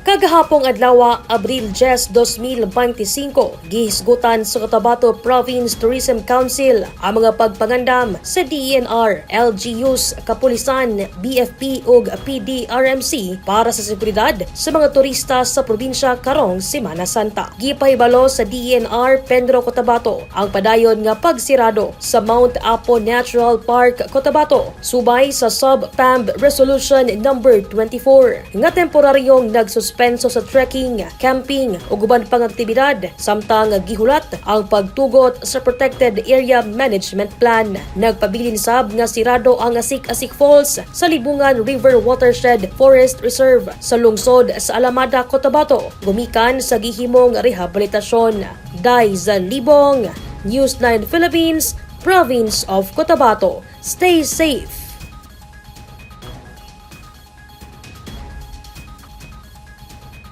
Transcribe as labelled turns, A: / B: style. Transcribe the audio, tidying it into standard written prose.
A: Kagahapong adlaw, Abril 10, 2025, gihisgutan sa Cotabato Province Tourism Council ang mga pagpangandam sa DENR, LGUs, Kapulisan, BFP ug PDRMC para sa seguridad sa mga turista sa probinsya karong Semana Santa. Gipahibalo sa DENR Pedro Cotabato ang padayon nga pagsirado sa Mount Apo Natural Park, Cotabato, subay sa Sub-PAMB Resolution Number 24 nga temporaryong nagsuspenso sa trekking, camping ug uban pang aktibidad samtang gihulat ang pagtugot sa Protected Area Management Plan. Nagpabilin sab nga sirado ang Asik-Asik Falls sa Libungan River Watershed Forest Reserve sa lungsod sa Alamada, Cotabato, gumikan sa gihimong rehabilitasyon. Daiza Libong, News 9 Philippines, Province of Cotabato. Stay safe.